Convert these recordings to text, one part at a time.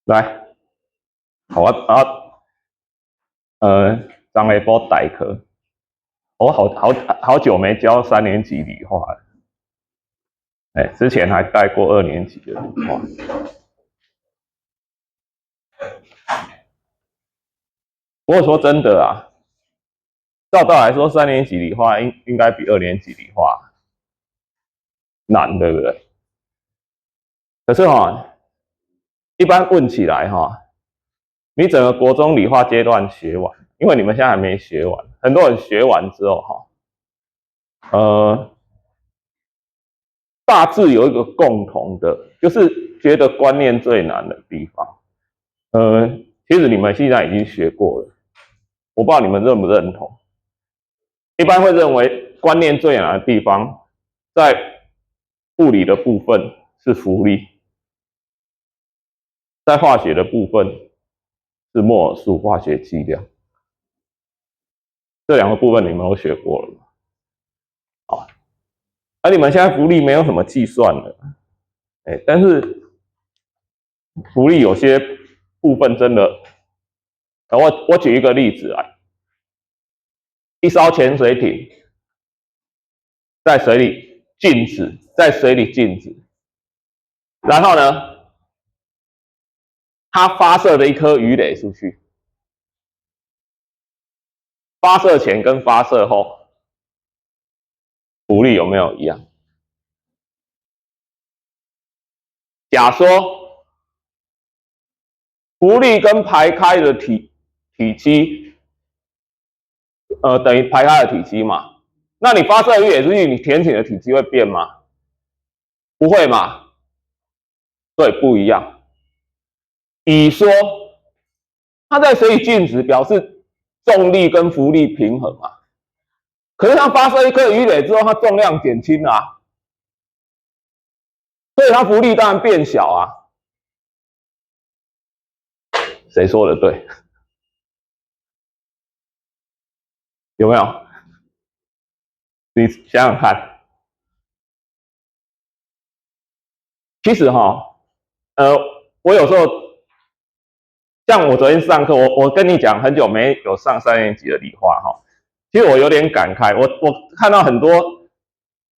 來，好啊，張下晡代課，我好好好久沒教三年級理化了，哎，之前還帶過二年級的理化。不過說真的啊，照道理來說，三年級理化應該比二年級理化難，對不對？可是哈，一般問起來哈，你整個國中理化階段學完，因為你們現在還沒學完，很多人學完之後哈，大致有一個共同的，就是覺得觀念最難的地方，其實你們現在已經學過了，我不知道你們認不認同。一般會認為觀念最難的地方，在物理的部分是浮力，在化學的部分是摩爾數、化學計量。這兩個部分你們都學過了嗎？啊，而你們現在浮力沒有什麼計算的，哎，但是浮力有些部分真的，我舉一個例子啊，一艘潛水艇在水裡靜止，在水裡靜止，然後呢，它發射了一顆魚雷出去，發射前跟發射後，浮力有沒有一樣？假說浮力跟排開的體積，等於排開的體積嘛？那你發射魚雷出去，你潛艇的體積會變嗎？不會嘛？對，不一樣。乙說，它在水裡靜止，表示重力跟浮力平衡嘛。可是它發射一顆魚雷之後，它重量減輕了啊，所以它浮力當然變小啊。誰說的對？有沒有？你想想看。其實哈，我有時候，像我昨天上課，我跟你講，很久沒有上三年級的理化哈。其實我有點感慨，我看到很多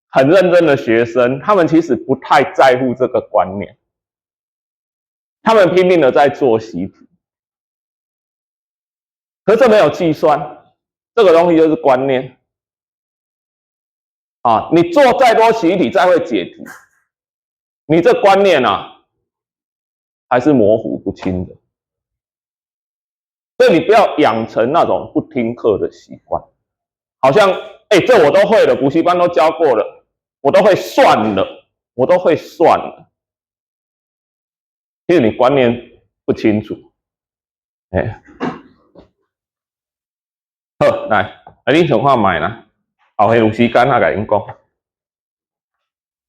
很認真的學生，他們其實不太在乎這個觀念，他們拼命的在做習題，可是這沒有計算，這個東西就是觀念啊！你做再多習題，再會解題，你這觀念啊，還是模糊不清的。所以你不要養成那種不聽課的習慣，好像哎，這我都會了，補習班都教過了，我都會算了，我都會算了。其實你觀念不清楚，哎，好，來，啊，恁想看覓啦，後下有時間啊，共恁講。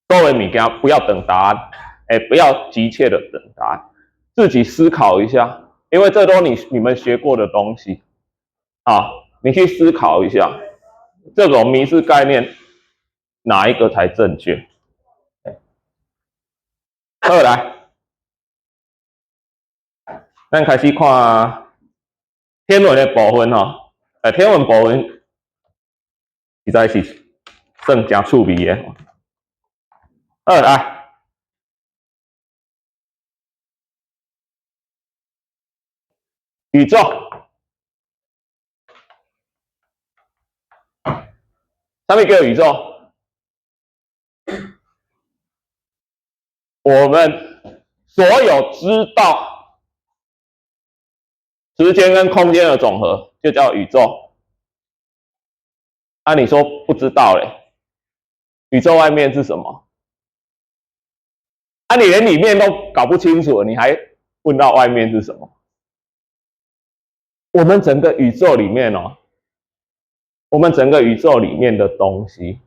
所有物件不要等答案，哎，不要急切的等答案，自己思考一下。因為這都你們學過的東西啊，你去思考一下，這種迷思概念哪一個才正確？好，來，咱開始看天文的部分吼。哎，天文部分實在是算誠趣味的。好，來。宇宙，啥物叫宇宙？我們所有知道時間跟空間的總和，就叫宇宙。啊，你說不知道嘞？宇宙外面是什麼？啊，你連裡面都搞不清楚，你還問到外面是什麼？我們整個宇宙裡面哦，我們整個宇宙裡面的東西，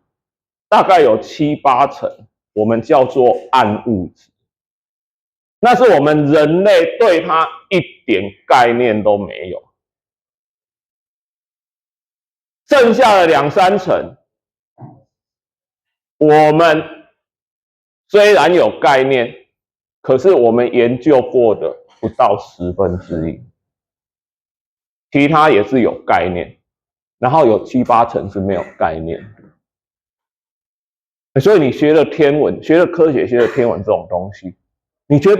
大概有七八成，我們叫做暗物質，那是我們人類對它一點概念都沒有。剩下的兩三成，我們雖然有概念，可是我們研究過的不到1/10，其他也是有概念，然後有七八成是沒有概念。所以你學了天文，學了科學，學了天文這種東西，你絕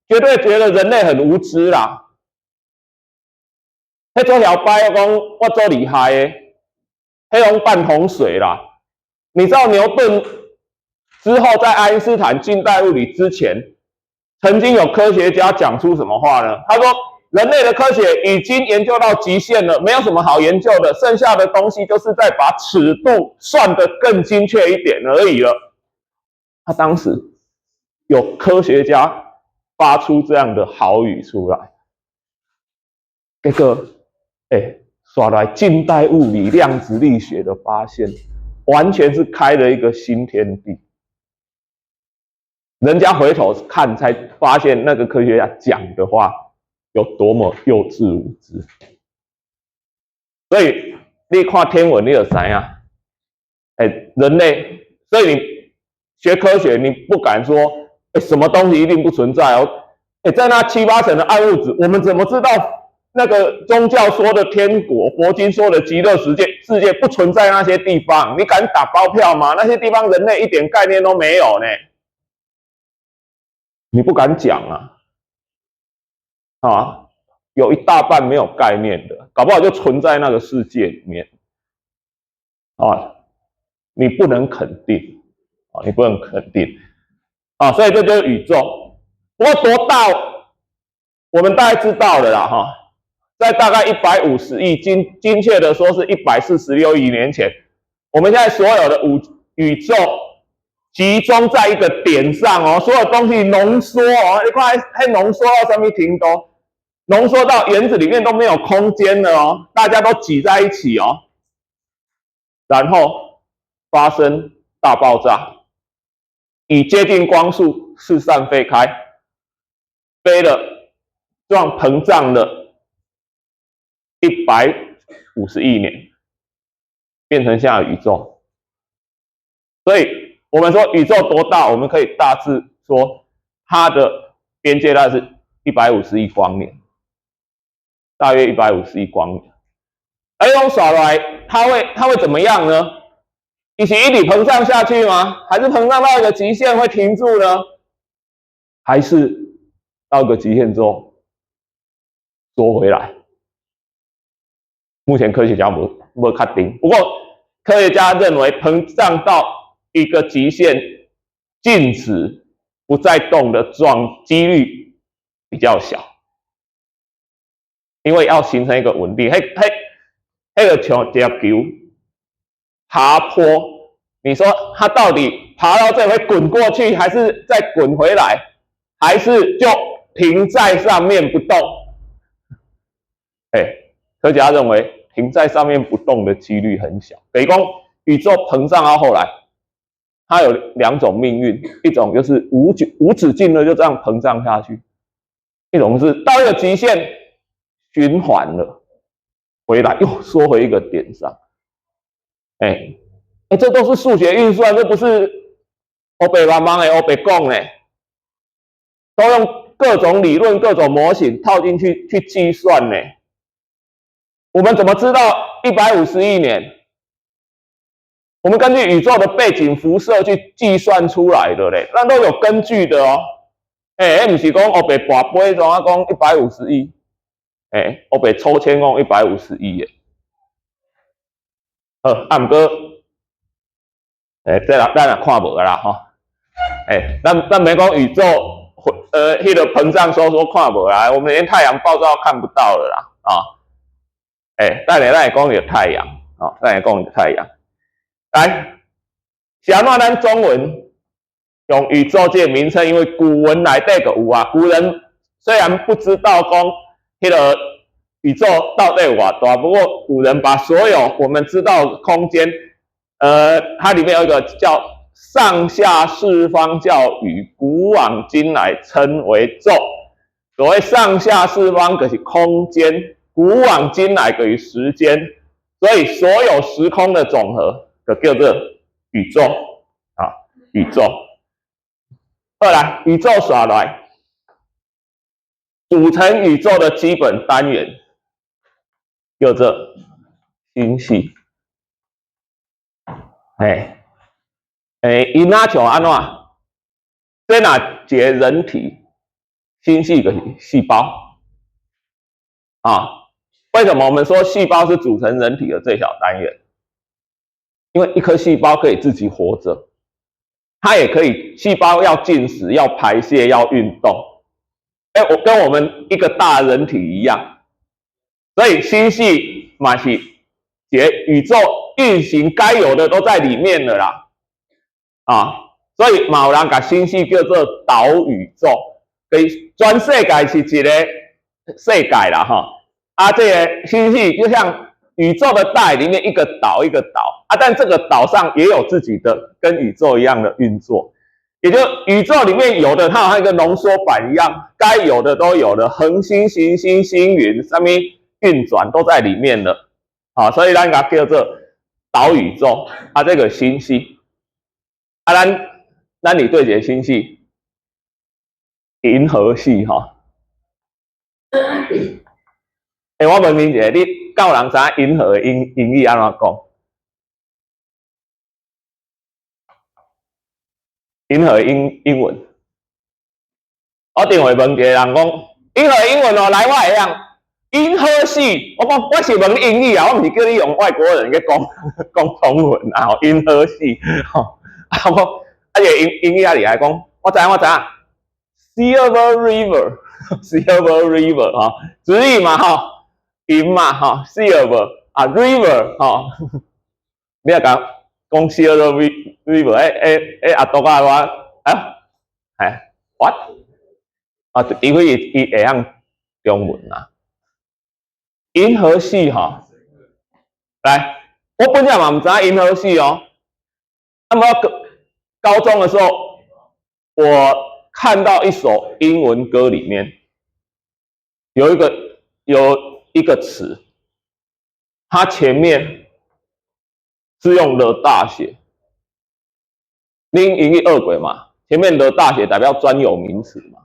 對覺得人類很無知啦。彼做曉擺講我做厲害的，彼攏半桶水啦。你知道牛頓之後，在愛因斯坦近代物理之前，曾經有科學家講出什麼話呢？他說：人類的科學已經研究到極限了，沒有什麼好研究的，剩下的東西就是在把尺度算得更精確一點而已了。他當時有科學家發出這樣的豪語出來，結果，欸，煞來近代物理量子力學的發現，完全是開了一個新天地。人家回頭看才發現，那個科學家講的話有多麼幼稚無知。所以你看天文，你就知影，欸，人類，所以你學科學，你不敢說，欸，什麼東西一定不存在哦。欸，在那七八成的暗物質，我們怎麼知道那個宗教說的天國、佛經說的極樂世界，世界不存在那些地方？你敢打包票嗎？那些地方人類一點概念都沒有呢。你不敢講啊，啊，有一大半沒有概念的，搞不好就存在那個世界裡面，啊，你不能肯定，啊，你不能肯定，啊，所以這就是宇宙。不過多大，我們大概知道了啦，哈，在大概150億，精確的說是146億年前，我們現在所有的宇宙集中在一個點上哦，所有東西濃縮哦，你看彼濃縮到啥物程度？濃縮到原子裡面都沒有空間了哦，大家都擠在一起哦，然後發生大爆炸，以接近光速四散飛開，飛了這樣膨脹了150億年，變成現在宇宙，所以我們說宇宙多大？我們可以大致說，它的邊界大概是一百五十億光年，大約一百五十億光年。而用耍來，它會怎麼樣呢？一起一體膨脹下去嗎？還是膨脹到一個極限會停住呢？還是到一個極限之後縮回來？目前科學家無確定。不過科學家認為膨脹到一個極限靜止不再動的狀幾率比較小，因為要形成一個穩定，彼個像一粒球爬坡，你說它到底爬到這會滾過去，還是再滾回來，還是就停在上面不動？欸，科學家認為停在上面不動的幾率很小。比如講宇宙膨脹到後來，它有兩種命運，一種就是無止境的就這樣膨脹下去，一種是到一個極限循環了，回來又縮回一個點上。欸欸，這都是數學運算，這不是烏白茫茫的烏白講的，都用各種理論、各種模型套進去去計算呢。我們怎麼知道一百五十億年？我們根據宇宙的背景輻射去計算出來的嘞，那都有根據的哦。欸，彼毋是講烏白跋杯怎啊講一百五十億？欸，烏白抽籤講一百五十億的。好，啊，毋過，欸，這啦咱也看無啦吼。欸，咱免講宇宙，彼個膨脹收縮看無啦，我們連太陽爆炸都看不到了啦，啊。欸，等下咱會講著太陽，哦，咱會講著太陽。來，是按怎咱中文用宇宙這個名稱？因為古文內底就有啊。古人雖然不知道講彼個宇宙到底有偌大，不過古人把所有我們知道空間，它裡面有一個叫上下四方叫宇，古往今來稱為宙。所謂上下四方，就是空間；古往今來就是時間。所以所有時空的總和，就叫做宇宙啊，宇宙。後來宇宙煞來，組成宇宙的基本單元叫做星系。哎，欸，伊若像按怎？這若一个人體，星系就是細胞啊。為什麼我們說細胞是組成人體的最小單元？因為一顆細胞可以自己活着，它也可以，細胞要進食、要排泄、要運動。欸，我跟我們一個大人體一樣，所以星系嘛是一个宇宙運行該有的都在裡面了啦，啊，所以嘛有人共星系叫做島宇宙，所以全世界是一個世界啦，吼，啊，這个星系就像宇宙的大海裡面一個島一個島啊，但這個島上也有自己的跟宇宙一樣的運作。也就宇宙裡面有的，它好像一個濃縮版一樣，該有的都有了，恆星、行星、星雲啥物運轉都在裡面了，啊，所以咱共叫做島宇宙，啊，這個星系，啊，咱佇佗一个星系，銀河系哈。欸，我問你一下，你敢有人知影銀河的英語按怎講？銀河英文，我頂回問一個人講，銀河英文哦，來我會曉，銀河系，我講我是問你英語啊，我毋是叫你用外國人去講講中文啊，銀河系，吼，啊我啊個英語較厲害講，我知影我知影，Silver River，Silver River 吼，直譯嘛吼，銀嘛吼，Silver 啊 River 吼，你若講。講 Silver River，欸欸欸，阿多仔我啊，哎，what？啊，除非伊會曉中文啊。銀河系哈，來，我本來嘛毋知影銀河系哦。那麼高中的時候，我看到一首英文歌裡面有一個詞，它前面是用的大寫，恁英語學過嘛？前面的大寫代表專有名詞嘛。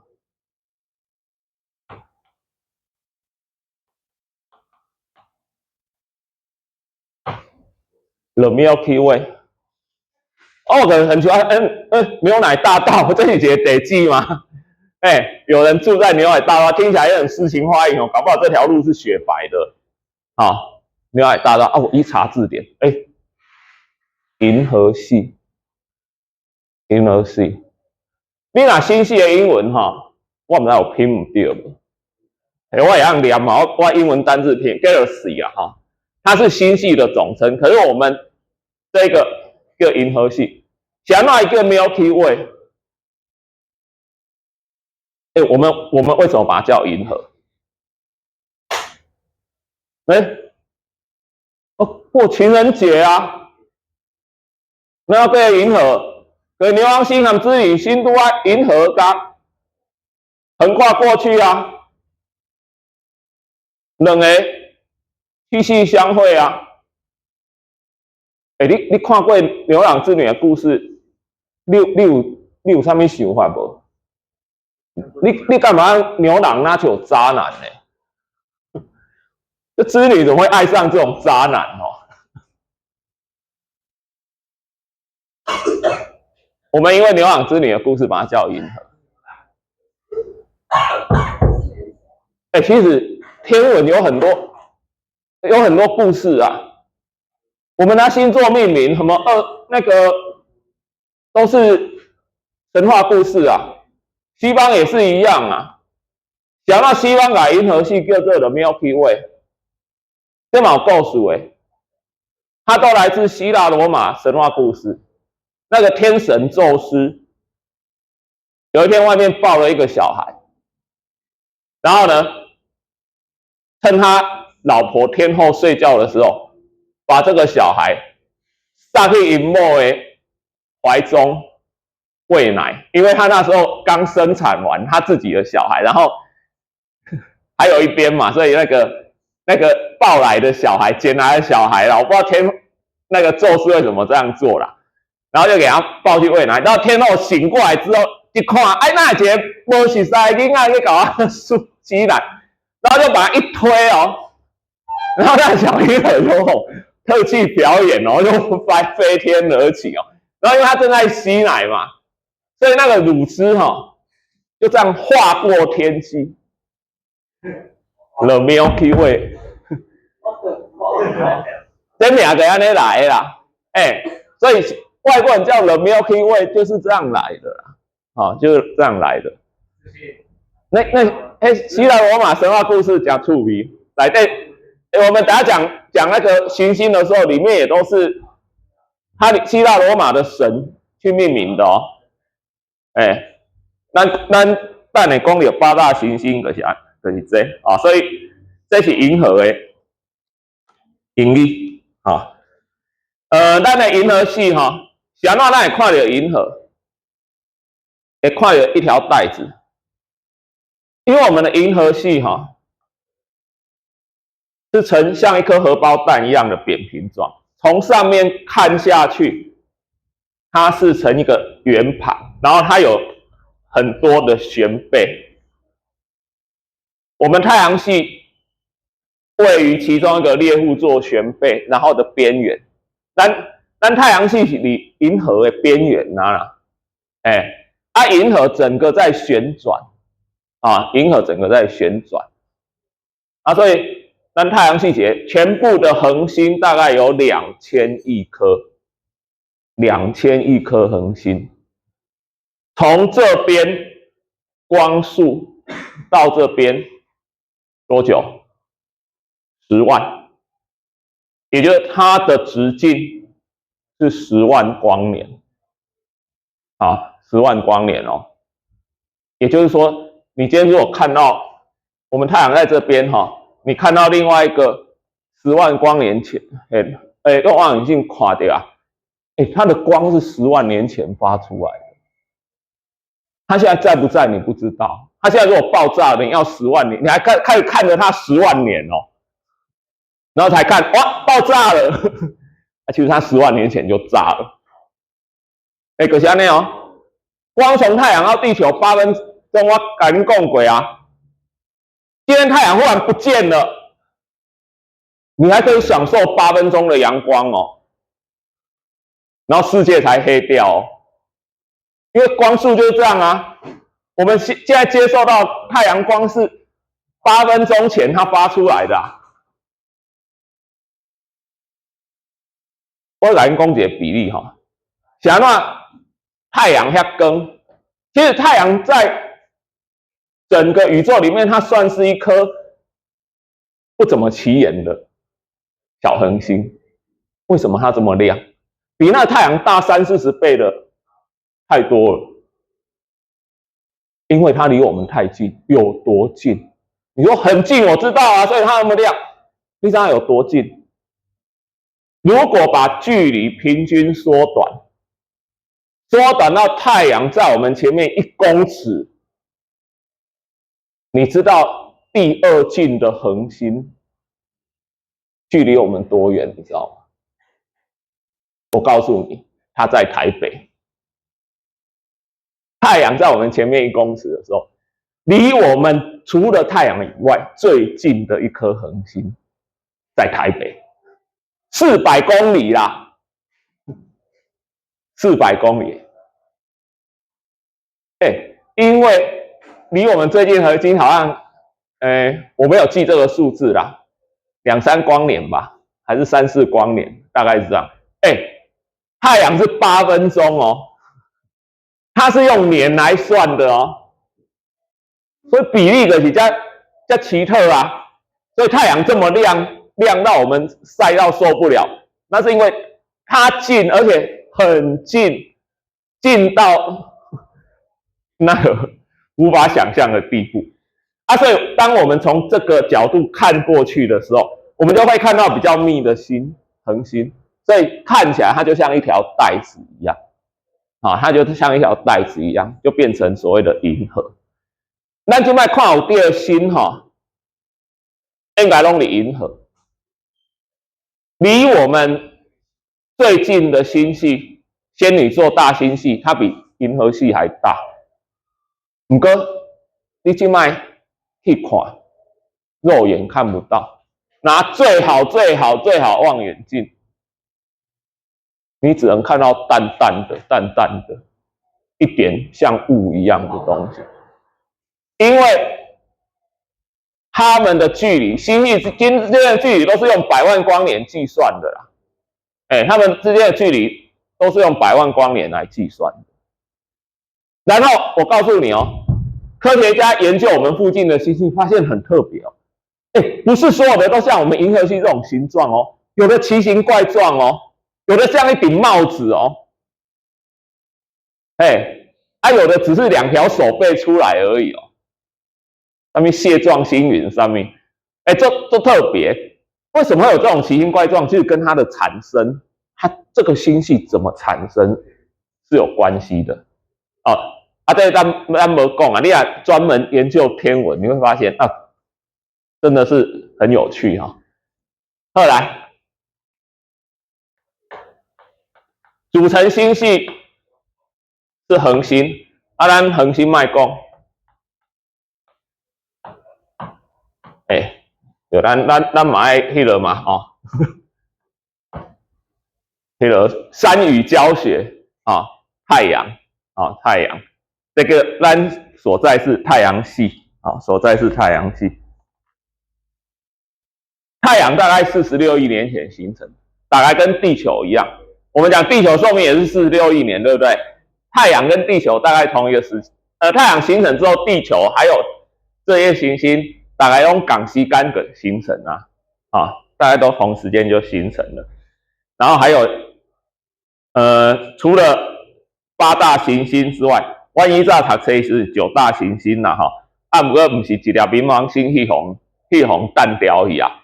The Milky Way，哦，可能很喜歡，牛奶大道，這是一個地址嗎？欸，有人住在牛奶大道，聽起來也很詩情畫意哦，搞不好這條路是雪白的。好，牛奶大道啊，我一查字典，欸，銀河系，銀河系，你若星系的英文哈，我毋知有拼毋對無？欸，我會曉念嘛，我英文單字拼 galaxy 啊哈，它是星系的總稱。可是我們這個叫銀河系，是按怎叫 Milky Way？欸，我們為什麼把它叫銀河？欸，哦，過情人節啊！那個銀河，跟牛郎星和織女星都在銀河共橫跨過去啊，兩個氣息相會啊。欸，你看過牛郎織女的故事？你有啥物想法無？你感覺牛郎若像渣男呢？這織女怎麼會愛上這種渣男哦？我們因為牛郎織女的故事，把它叫銀河。欸，其實天文有很多故事啊。我們拿星座命名，什麼那個都是神話故事啊。西方也是一樣啊。講到西方共銀河系叫做 The Milky Way，這嘛有故事的，它都來自希臘羅馬神話故事。那個天神宙斯，有一天外面抱了一個小孩，然後呢，趁他老婆天后睡覺的時候，把這個小孩撒去𪜶某的懷中餵奶，因為他那時候剛生產完他自己的小孩，然後還有一邊嘛，所以那個抱來的小孩，撿來的小孩啦，我不知道天那個宙斯為什麼這樣做啦。然後就給他抱去餵奶，然後天后醒過來之後，一看，哎，哪一个無熟似的囡仔去共我吸奶，然後就把它一推哦，然後那個小嬰兒就特技表演哦，就飛飛天而起哦，然後因為他正在吸奶嘛，所以那個乳汁哈就這樣劃過天際，The Milky Way，這名就按呢來的啦，欸，所以外國人叫 The Milky Way 就是這樣來的啦，哦，就是這樣來的。那希臘羅馬神話故事誠趣味，來對，欸，我們等下講講那個行星的時候，裡面也都是他希臘羅馬的神去命名的哦。欸，咱咱等下講著八大行星就是這啊，所以這是銀河的引力啊。咱的銀河系哈，是按怎咱會看著銀河？會看著一條帶子，因為我們的銀河系哈是呈像一顆荷包蛋一樣的扁平狀，從上面看下去，它是呈一個圓盤，然後它有很多的旋臂。我們太陽系位於其中一個獵戶座旋臂，然後的邊緣。咱太陽系是佇銀河的邊緣啊，欸，啊，銀河整個在旋轉啊，銀河整個在旋轉啊，所以咱太陽系全部的恆星大概有兩千億顆，兩千億顆恆星，從這邊光速到這邊多久？10萬，也就是它的直徑是十萬光年，啊，十萬光年哦。也就是說，你今天如果看到我們太陽在這邊哈，你看到另外一個十萬光年前，欸欸，用望遠鏡看著啊，欸，它的光是十萬年前發出來的，它現在在不在你不知道。它現在如果爆炸了，你要十萬年，你還看開始看著它十萬年哦，然後才看哇，爆炸了，啊，其實它十萬年前就炸了。欸，可是按呢哦，光從太陽到地球8分鐘，我共恁講過啊。今天太陽忽然不見了，你還可以享受八分鐘的陽光哦，然後世界才黑掉哦，因為光速就是這樣啊。我們現在接受到太陽光是八分鐘前它發出來的啊。我來講一個比例哈，是按怎太陽遐光，其實太陽在整個宇宙裡面，它算是一顆不怎麼起眼的小恆星。為什麼它這麼亮？比那太陽大三四十倍的太多了。因為它離我們太近，有多近？你說很近，我知道啊，所以它那麼亮。你知道有多近？如果把距離平均縮短，縮短到太陽在我們前面1公尺，你知道第二近的恆星距離我們多遠？你知道嗎？我告訴你，它在台北。太陽在我們前面一公尺的時候，離我們除了太陽以外最近的一顆恆星在台北，400公里啦，四百公里。欸，因為離我們最近恆星好像，欸，我沒有記這個數字啦，兩三光年吧，還是三四光年，大概是這樣。欸，太陽是八分鐘哦，它是用年來算的哦，所以比例就是遮遮奇特啊。所以太陽這麼亮，亮到我們曬到受不了，那是因為它近，而且很近，近到那個無法想象的地步啊！所以當我們從這個角度看過去的時候，我們就會看到比較密的星恆星，所以看起來它就像一條帶子一樣啊，它就像一條帶子一樣，就變成所謂的銀河。咱這擺看有著星哈，應該攏佇銀河。離我們最近的星系，仙女座大星系，它比銀河系還大。毋過你這擺去看，肉眼看不到，拿最好最好最好望遠鏡，你只能看到淡淡的、淡淡的一點像霧一樣的東西，因為他們的距離，星系之間的距離都是用百萬光年計算的啦。哎，他們之間的距離都是用百萬光年來計算的。然後我告訴你哦，科學家研究我們附近的星系，發現很特別哦。哎，不是所有的都像我們銀河系這種形狀哦，有的奇形怪狀哦，有的像一頂帽子哦。哎，啊，有的只是兩條手臂出來而已哦。上面蟹狀星雲上面，哎，這特別，為什麼會有這種奇形怪狀？就是跟它的產生，它這個星系怎麼產生是有關係的哦。啊，這咱咱無講啊，你若專門研究天文，你會發現啊，真的是很有趣哈。後來，組成星系是恆星，啊，咱恆星莫講，欸，對，咱咱咱嘛愛彼個嘛，哦，彼個三語教學啊，太陽啊，太陽。這個咱所在是太陽系啊，所在是太陽系。太陽大概46億年前形成，大概跟地球一樣。我們講地球壽命也是四十六億年，對不對？太陽跟地球大概同一個時，太陽形成之後，地球還有這些行星大概用仝時間個形成啊，啊，大概都同時間就形成了。然後還有，除了八大行星之外，阮以早讀冊是九大行星啦，吼，啊，毋過毋是一粒冥王星去予擲掉去啊，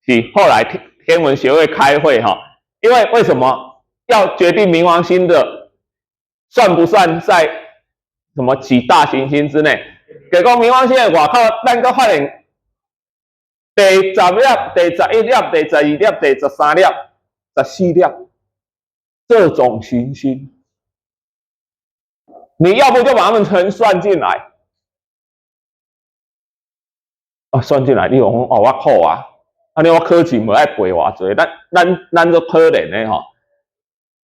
是後來天文學會開會哈，因為為什麼要決定冥王星的算不算在什麼幾大行星之內？結果冥王星的外口，咱閣發現第10粒、第11粒、第12粒、第13粒、14粒這種行星。你要不就把他們全算進來，啊，算進來，你講哦，我苦啊，按呢我考試無愛背偌濟，咱咱咱足可憐的吼。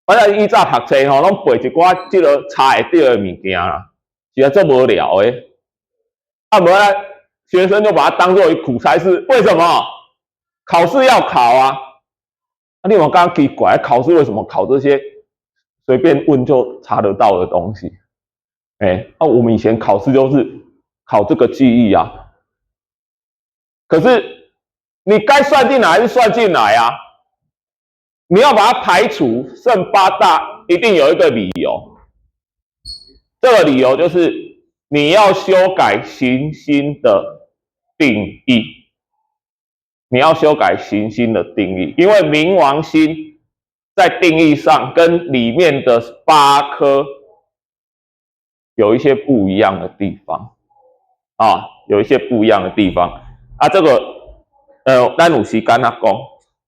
反正以早讀冊吼，攏背一寡這個查會著的物件啦，是啊，足無聊的。啊，無啊，學生就把它當做一苦差事，為什麼？考試要考啊。啊，你有感覺奇怪，考試為什麼考這些隨便問就查得到的東西？哎，啊，我們以前考試就是考這個記憶啊。可是你該算進來還是算進來啊？你要把它排除，剩八大，一定有一個理由。這個理由就是你要修改行星的定義。你要修改行星的定義，因為冥王星在定義上跟裡面的八顆有一些不一樣的地方啊，有一些不一樣的地方啊。這個咱有時間仔講，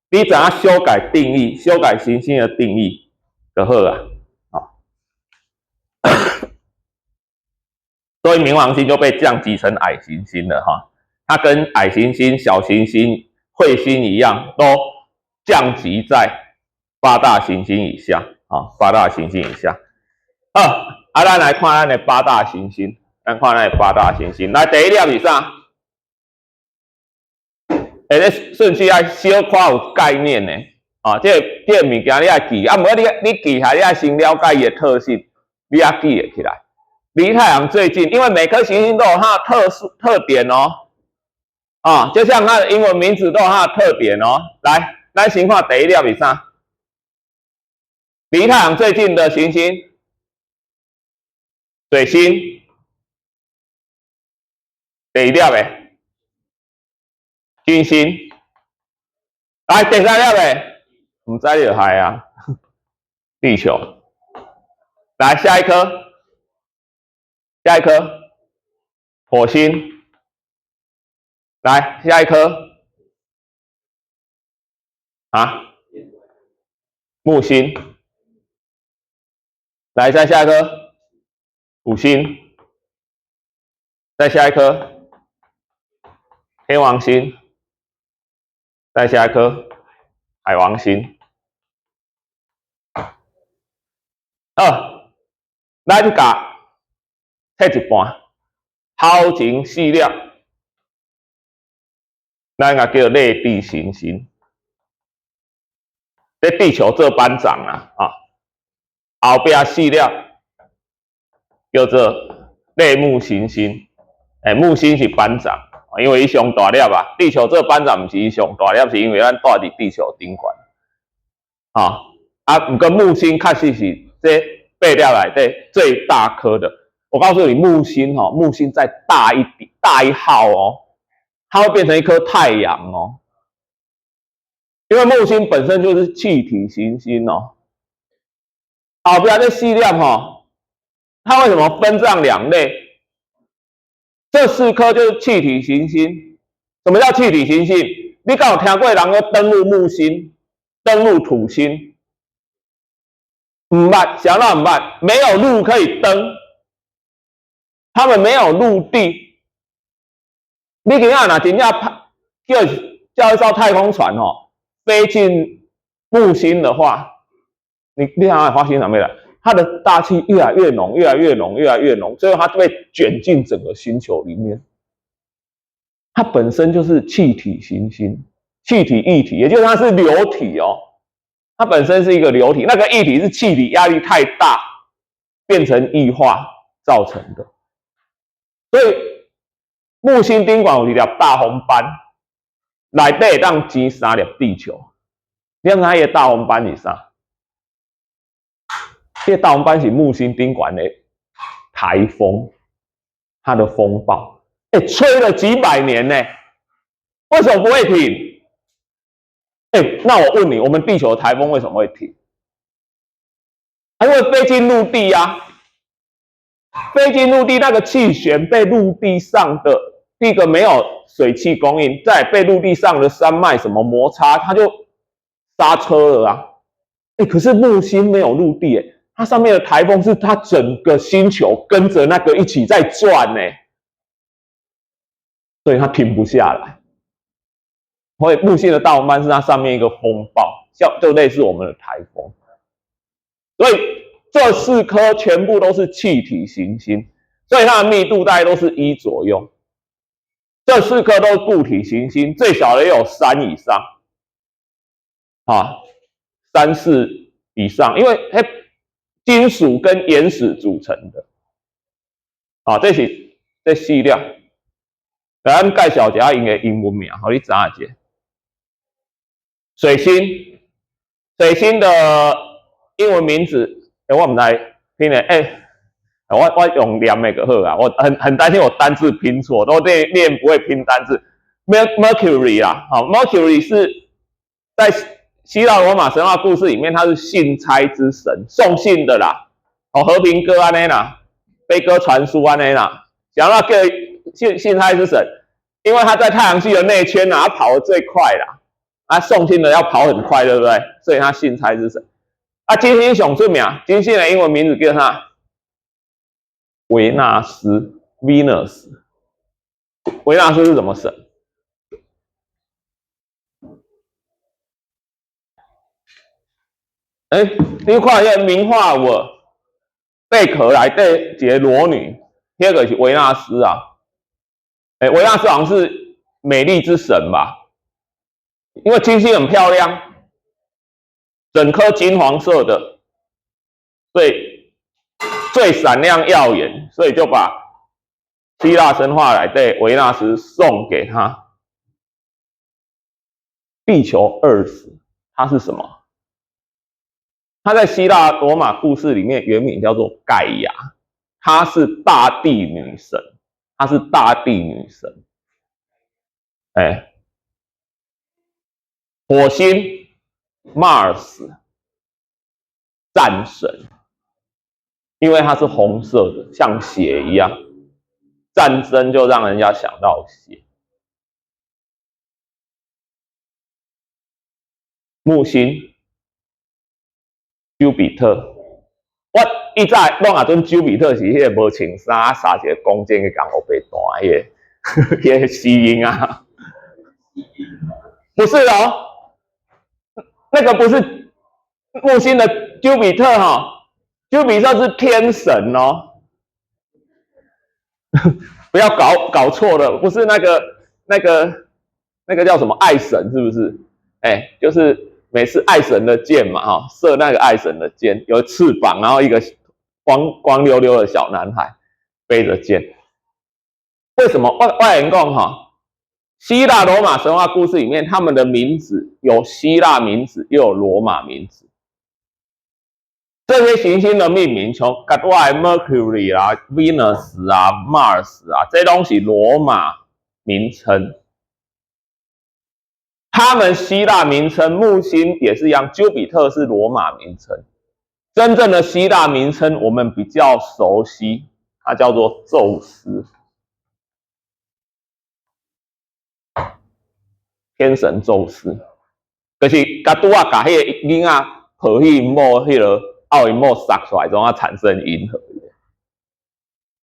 你怎樣修改定義，修改行星的定義就好啊。啊，所以冥王星就被降級成矮行星了哈。它跟矮行星、小行星、彗星一樣，都降級在八大行星以下啊，八大行星以下。啊，啊，咱來看咱的八大行星，咱看咱的八大行星。來，第一粒是啥？欸，這順序愛小可有概念的啊，這個這個物件你愛記，啊，毋過你你記下，你愛先了解伊的特性，你才記會起來。離太陽最近，因為每顆行星都有它的特殊特點哦，啊，就像它的英文名字都有它的特點哦。來，咱先看第一粒是啥？離太陽最近的行星，水星。第二粒的金星。來，第三粒的，毋知就害啊，地球。來，下一顆，下一顆，火星。來，下一顆，啊，木星。來，再下一顆，土星。再下一顆，天王星。再下一顆，海王星。好，咱共切一半，頭前四粒，咱共叫類地行星。這地球做班長啊，啊，後壁四粒叫做類木行星。欸，木星是班長，因為伊上大粒啊。地球做班長毋是伊上大粒，是因為咱住佇地球頂懸。啊，啊，毋過木星確實是這八粒內底最大顆的。我告訴你，木星吼，木星再大一點，大一號哦，它會變成一顆太陽哦。因為木星本身就是氣體行星哦。後壁這四粒吼，它為什麼分這樣兩類？這四顆就是氣體行星。什麼叫氣體行星？你敢有聽過人講登陸木星、登陸土星？毋捌，啥人毋捌，沒有路可以登，他們沒有陸地。你今仔若真正叫一艘太空船哦，飛進木星的話，你看會發生啥物啦？它的大氣越來越濃，越來越濃，越來越濃，最後它被捲進整個星球裡面。它本身就是氣體行星，氣體液體，也就是它是流體哦。它本身是一個流體，那個液體是氣體壓力太大變成液化造成的。所以木星頂懸有一粒大紅斑，內底會當擠三粒地球。你知影彼個大紅斑是啥？這個大紅斑是木星頂懸的颱風，它的風暴，欸，吹了幾百年呢，為什麼不會停？欸，那我問你，我們地球的颱風為什麼會停？因為飛進陸地啊，飛進陸地那個氣旋被陸地上的第一個沒有水汽供應，再被陸地上的山脈什麼摩擦，它就剎車了啊。欸，可是木星沒有陸地，欸，它上面的颱風是它整個星球跟着那個一起在轉呢，所以它停不下來。所以木星的大紅斑是它上面一個風暴，像就類似我們的颱風。所以這四顆全部都是氣體行星，所以它的密度大概都是1左右。這四顆都是固體行星，最小的也有3以上，啊，3、4以上，因為它金屬跟岩石組成的。啊，這是這四粒。來，咱介紹一下𪜶的英文名，予你知影一下。水星，水星的英文名字，欸，我毋知拼的，欸，我用念的就好啊。我很擔心我單字拼錯，都念念不會拼單字。Mercury 啊，好，Mercury 是在希臘羅馬神話故事裡面，他是信差之神，送信的啦。哦，和平鴿按呢啦，飛鴿傳書按呢啦，講到個信差之神，因為他在太陽系的內圈啊，他跑得最快啦。啊，送信的要跑很快，對不對？所以他信差之神。啊，金星上出名，金星的英文名字叫啥？維納斯（Venus）。維納斯是什麼神？欸，你看彼個名畫無？貝殼內底一個裸女，彼個是維納斯啊。欸，維納斯好像是美麗之神吧？因為金星很漂亮，整顆金黃色的，所以最閃亮耀眼，所以就把希臘神話內底維納斯送給他。地球 Earth，它是什麼？它在希臘羅馬故事裡面原名叫做蓋亞，她是大地女神，她是大地女神。欸，火星 Mars 戰神，因為它是紅色的，像血一樣，戰爭就讓人家想到血。木星丘比特，我以前攏也準丘比特是彼個無穿衫，捎一個弓箭去共烏白彈彼個死嬰仔。不是哦，那個不是木星的丘比特哈，丘比特是天神哦，不要搞錯了，不是那個叫什麼愛神是不是？哎，就是每次愛神的箭嘛哈，射那個愛神的箭，有翅膀，然後一個光光溜溜的小男孩背着箭。為什麼外人講哈？希臘羅馬神話故事裡面，他們的名字有希臘名字，又有羅馬名字。這些行星的命名，像我的 Mercury 啊、Venus 啊、Mars 啊，這東西羅馬名稱。他們希臘名稱木星也是一樣，丘比特是羅馬名稱。真正的希臘名稱我們比較熟悉，它叫做宙斯。天神宙斯，就是共拄仔共彼个囡仔抱去𪜶某彼个漚𪜶某捒出來，怎啊產生銀河。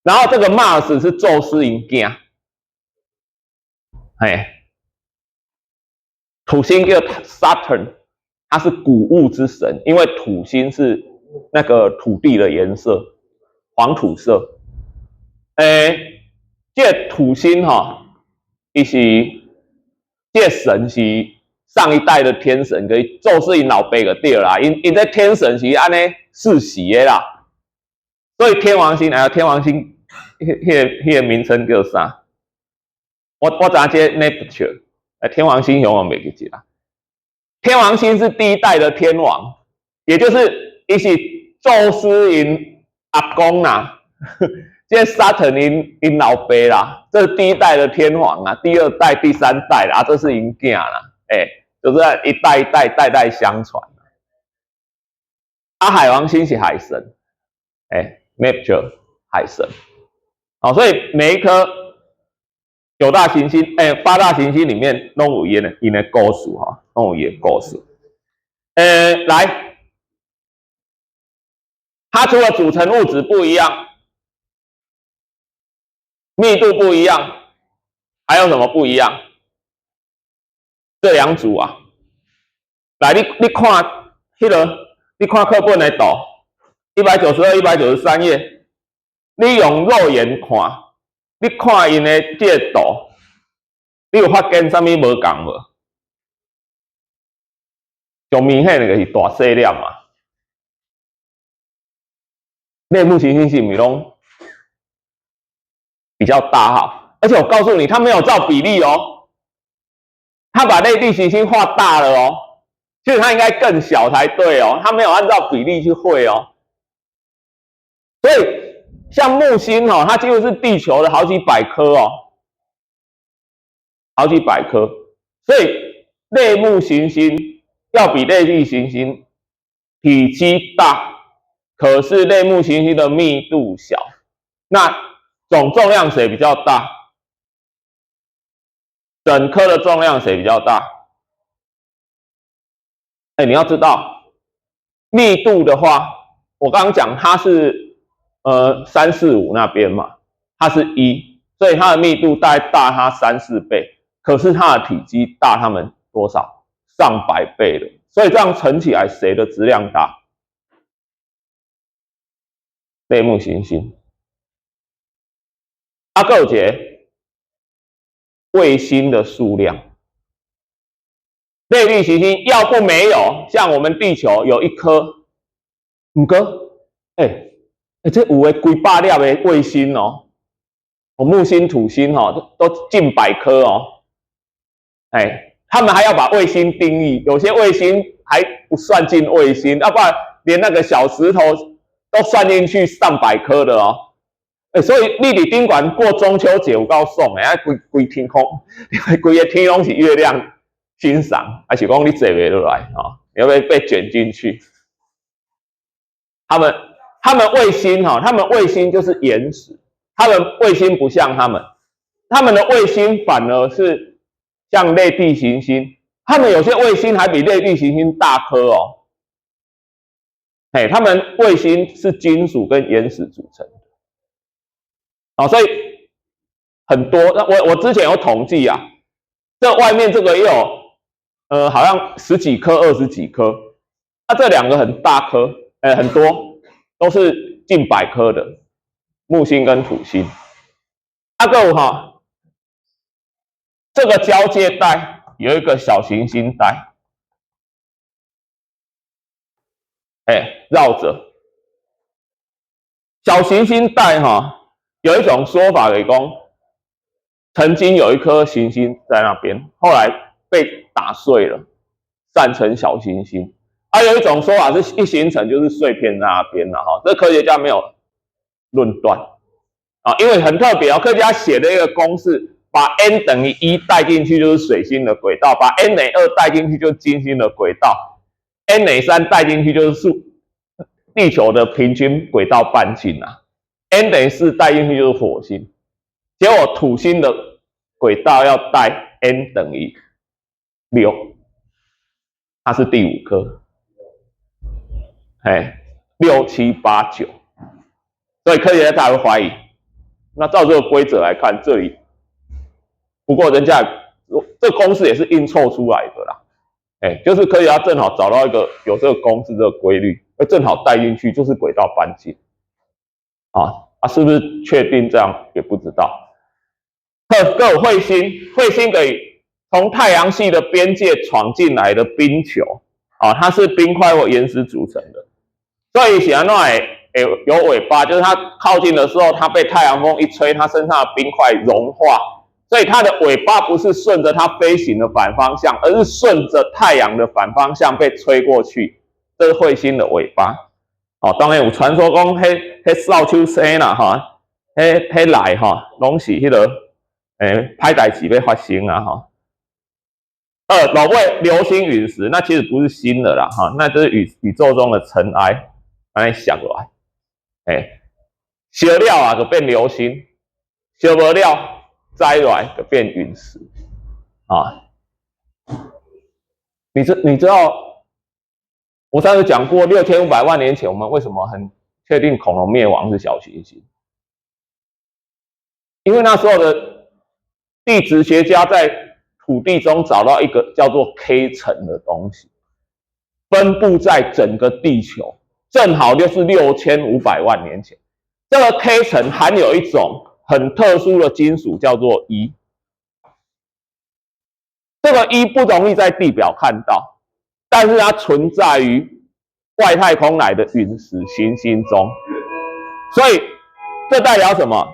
然後這個 Mars 是宙斯𪜶囝，嘿，土星叫 Saturn，它是谷物之神，因為土星是那個土地的顏色，黃土色。欸，這個土星吼，伊是。這個神是上一代的天神，佮宙斯𪜶老爸就對啦。𪜶𪜶這天神是按呢世襲的啦，所以天王星還有天王星，彼個名稱叫啥？我知影這個 Neptune，天王星雄我袂記得啦。天王星是第一代的天王，也就是伊是宙斯𪜶阿公啦，這 Saturn 𪜶𪜶老爸啦，這是第一代的天皇啊，第二代、第三代啦，這是𪜶囝啦，欸，就是一代一代代代相傳。啊，海王星是海神，欸，Neptune 海神，好，所以每一顆九大行星，欸，八大行星裡面攏有𪜶的故事哈，攏有伊的故事。欸，來，它除了組成物質不一樣，密度不一樣，還有什麼不一樣？這兩組啊，來，你看彼個，你看課本的圖，192、193頁，你用肉眼看，你看𪜶的這個圖，你有發現啥物無仝無？上明顯的就是大細粒嘛。類木行星是毋是攏比較大哈？而且我告訴你，他沒有照比例哦，他把類地行星畫大了哦，其實它應該更小才對哦，他沒有按照比例去繪哦。所以像木星哦，它幾乎是地球的好幾百顆哦，好幾百顆。所以類木行星要比類地行星體積大，可是類木行星的密度小，那總重量誰比較大？整顆的重量誰比較大？哎，你要知道密度的話，我剛剛講它是三四五那邊嘛，它是一，所以它的密度大概大它三四倍，可是它的體積大它們多少？上百倍了，所以這樣乘起來，誰的質量大？類木行星。啊，閣有一個衛星的數量，類地行星要不沒有，像我們地球有一顆，毋過，欸欸，這有的幾百粒的衛星哦，木星、土星哦，都近百顆哦，欸，他們還要把衛星定義，有些衛星還不算進衛星，要不然連那個小石頭都算進去上百顆的哦。欸，所以你佇頂懸過中秋節有夠爽的，啊，規規天空，規个天攏是月亮欣賞，還是講你坐袂落來啊？你會被捲進去？他們衛星哈，他們衛星就是岩石，他們衛星不像他們，他們的衛星反而是像類地行星，他們有些衛星還比類地行星大顆哦。嘿，他們衛星是金屬跟岩石組成的，啊，所以很多。那我之前有統計啊，這外面這個也有，好像十幾顆、二十幾顆，那這兩個很大顆，很多都是近百顆的木星跟土星。啊，閣有哈，這個交界帶有一個小行星帶。哎，繞着小行星帶哈，有一種說法來講，曾經有一顆行星在那邊，後來被打碎了，散成小行星。啊，有一種說法是一形成就是碎片在那邊了哈，這科學家沒有論斷啊，因為很特別哦，科學家寫的一個公式，把 n 等於一帶進去就是水星的軌道，把 n 等於二帶進去就是金星的軌道。n 等於三帶進去就是數地球的平均軌道半徑啊，n 等於四帶進去就是火星，結果土星的軌道要帶 n 等於六，它是第五顆，哎，六七八九，所以科學家才會懷疑，那照這個規則來看，這裡不過人家這公式也是硬湊出來的啦。哎，就是科學家正好找到一個有這個公式這個規律，正好帶進去就是軌道半徑，啊，是不是確定這樣也不知道。閣有彗星，彗星可以從太陽系的邊界闖進來的冰球，啊，它是冰塊或岩石組成的，所以是按怎會有尾巴，就是它靠近的時候，它被太陽風一吹，它身上的冰塊融化。所以它的尾巴不是順着它飛行的反方向，而是順着太陽的反方向被吹過去。這是彗星的尾巴。哦，當然有傳說講，彼彼掃帚星啦，哈，彼彼來哈，攏是彼個歹代誌欲發生啊，哈。老尾流星隕石，那其實不是新的啦，哈，那就是宇宙中的塵埃，按呢摔落來，燒了啊，就變流星，燒無了，摘落來就變隕石啊！你知道，我上次講過，6500萬年前，我們為什麼很確定恐龍滅亡是小行星？因為那時候的地質學家在土地中找到一個叫做 K 層的東西，分布在整個地球，正好就是六千五百萬年前。這個 K 層含有一種很特殊的金屬，叫做銥。這個銥不容易在地表看到，但是它存在於外太空來的隕石行星中，所以這代表什麼？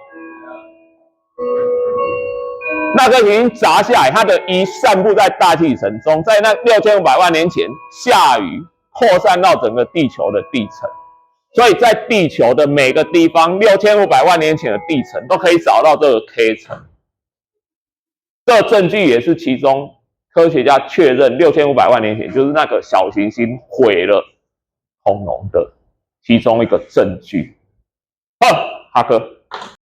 那個行星砸下來，它的銥散布在大氣層中，在那六千五百萬年前下雨擴散到整個地球的地層。所以在地球的每個地方，六千五百萬年前的地層都可以找到這個 K 層。這個證據也是其中科學家確認六千五百萬年前就是那個小行星毀了恐龍的其中一個證據。好，下課。